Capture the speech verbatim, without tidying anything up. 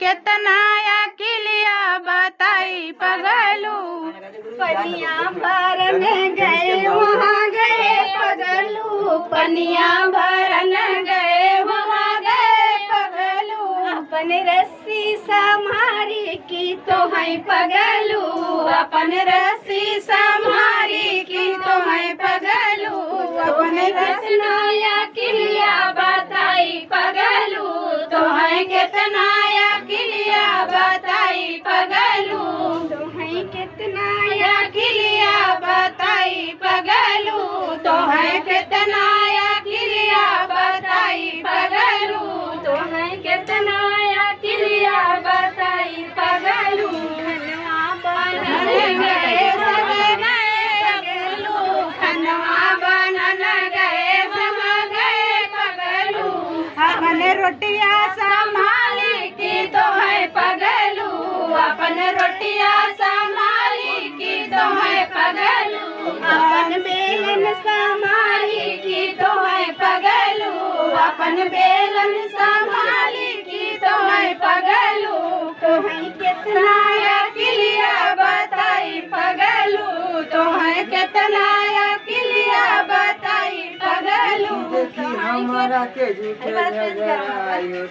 केतना अकिलिया बताई पगलू। पनिया भरन गए वहाँ गए पगलू, पनिया भरन गए वहाँ गए पगलू। अपन रस्सी सम्हारी की तोहई पगलू, अपन रस्सी सम्हारी की तोहई पगलू। अपन केतना अकिलिया बताई पगलू, तोहई केतना अकिलिया बताई पगलू। तोहई केतना अकिलिया बताई पगलू, तोहई केतना अकिलिया बताई पगलू। तोहई केतना अकिलिया बताई पगलू। खनवा बनन गए सब गए पगलू, खनवा बनन गए सब गए पगलू। अपन रोटिया सम्हारी की तोहई पगलू, अपन रोटिया सम्हारी की तोहई पगलू। अपन बेलन सम्हारी की तोहई पगलू, अपन बेलन सम्हारी की तोहई पगलू। तोहई केतना अकिलिया बताई पगलू, तोहई केतना अकिलिया बताई पगलू। देखी हमरा के झूठे झगड़ायो।